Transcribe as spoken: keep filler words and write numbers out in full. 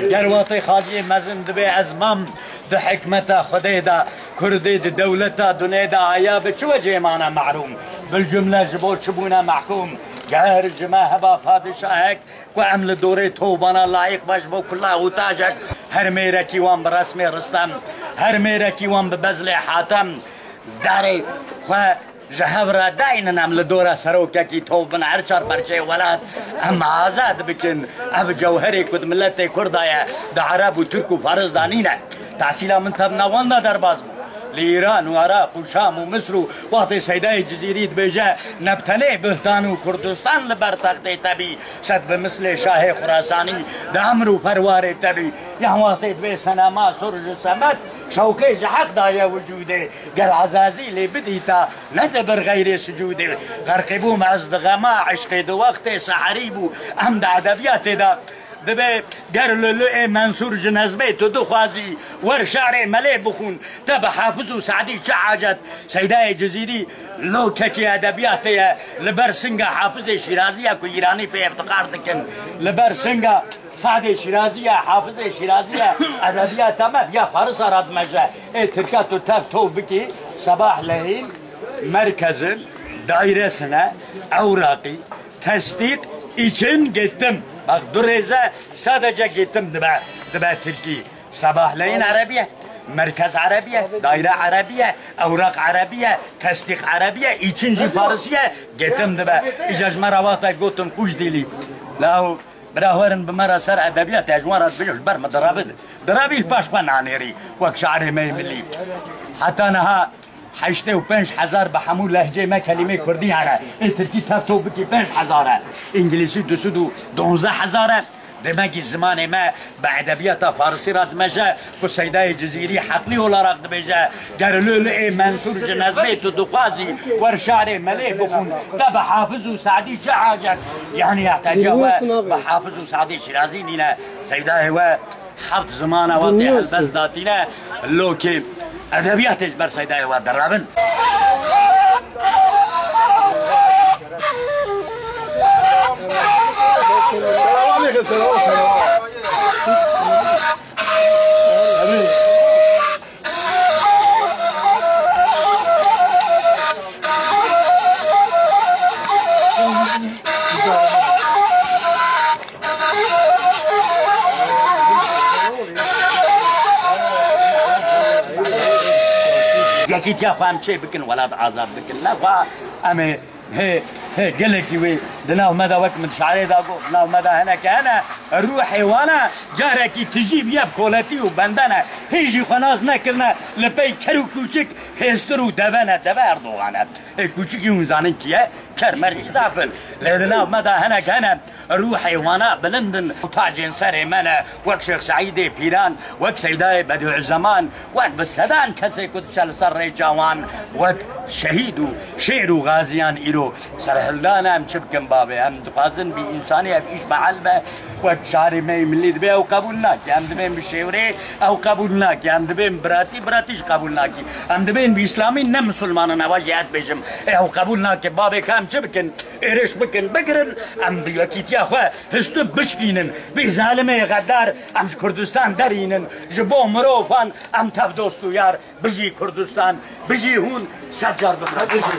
Ger watê Xaliyê Mezin dibê ez mam di hikmeta Xwedê de, Kurdê di dewleta dunê de aya bi çi wecê mane mehrûm? Bilcumle ji bo çi bûne mehkûm? Ger ji me heba padişahek ku em li dorê tovbana layiq be ji bo kula û tacek, her mêrekî wan bi resmê Ristem, her mêrekî wan bi bezlê Hatem, darê xwe ji hev re daynin, em li dora serokekî tov bin, her çar perçeyê welat em azad bikin. Ev cewherê ku di miletê Kurda ye, di Ereb û Tirk û Faris de nîne. Tehsîla min tevna wan de derbas bû. Li Îran û Iraq û Şam û Misr û wextê Seydayê Cizîrî dibêje, ne bi tenê buhtan û Kurdistan li ber textê te bî, sed bi mislê şahê Xurasanî di emr û perwarê te bî. Yan wextê dibê senema sur ji semed, şewqê ji heq daye wicûdê. Ger Ezazîlê bidîta, ne dibir xeyrê sicûdê. Xerqî bûm ez di xema, eşqê di wextê seherî bû. Em di edebiyatê de dibê ger Lûlûê Mensûr ji nezmê tu dixwazî, wer şarê melê bixûn. Te bi Hafiz û Sadî çi hacet? Seydayê Cizîrî lokekî edebiyatê ye. Li ber singa Hafizê Şîrazî ye ku Îranî pê îftixar dikin. Li ber singa Sadê Şîrazî ye, Hafizê Şîrazî ye, edebiyata me ya Farisa re dimeje. Ê Tirka tu tev tov bikî, Sebahleyîn, Merkezin, Dairesine, Ewraqî, Tesdîq, için, Gittim. Bak, du rêze sadece Gittim dibe, dibe Tirkî. Sebahleyîn Erebî ye, Merkez Erebî ye, Daire Erebî ye, Ewraq Erebî ye, Tesdîq Erebî ye, için jî Farisî ye, Gittim dibe. Îca ji me re wextek gotin Qûjdîlî. Law Bira werin bi me re ser edebiyat, ez ji wan re dibêjim, ji ber min dirabin. Dirabî li paş xwe nanêrî, wek şairê me yê millî. Heta niha heştê û pênc hezar bi hemû lehceyê me kelîmê kurdî hene. Ê tirkî tev to bikî pênc hezar e. Îngilîzî du sed û donzdeh hezar e. Demek ki zimanê me bi edebiyata farisî re dimeje, ku Seydayê Cizîrî heqlî olarak dibêje, ger Lûlûê Mensûr ji nezmê tu dixwazî, wer şarê melê bixûn, te bi Hafiz û Sadî çi hacet? Yanî, ihtiyacê we bi Hafiz û Sadî Şîrazî nîne. Seydayê we heft zimana we tê helbest datîne, lokê edebiyatê ji ber Seydayê we dirabin. Selam aleyküm, selam, selam. Yekîtiya xwe em çê bikin, welat azad bikin. Ne xwe em ê Hê, hê, gelekî wê di nav me de, wek min şarê da got, di nav me de hineke hene, ruhê wana carekî tijî bûye bi koletî û bende ne. Hê jî xwe nas nekirine, li pey ker û kûçik hêstir û deve ne, deve Erdogan e. Ê kûçikî hûn zanin kî ye? Ker mer jî zaf in. Lê di nav me de hineke hene, ruhê wana bilind in û tacên serê me ne, wek Şêx Seîdê Pîran, wek Seydayê Bedîuzeman, wek bi sedan kesê ku diçe li ser rêça wan, wek şehîd û şêr û xaziyan îro serhildan e. Em çi bikin bavê? Em dixwazin bi însanî ev îş behel be, wek şarê me yê millî dibê ew qebûl nake. Em dibên bi şêwrê ew qebûl nake. Em dibên biratî, biratî jî qebûl nake. Em dibên bi îslamî ne misilman in, ewa jî ez dibêjim. Ê ew qebûl nake. Bavê ka em çi bikin? Êrîş bikin, bigirin, em bi yekîtiya xwe histû bişkînin. Vî zalimê xedar em ji Kurdistan derînin. Ji bo mirovan em tev dost û yar. Bijî Kurdistan, bijî hûn, sed car bimre. Bijî.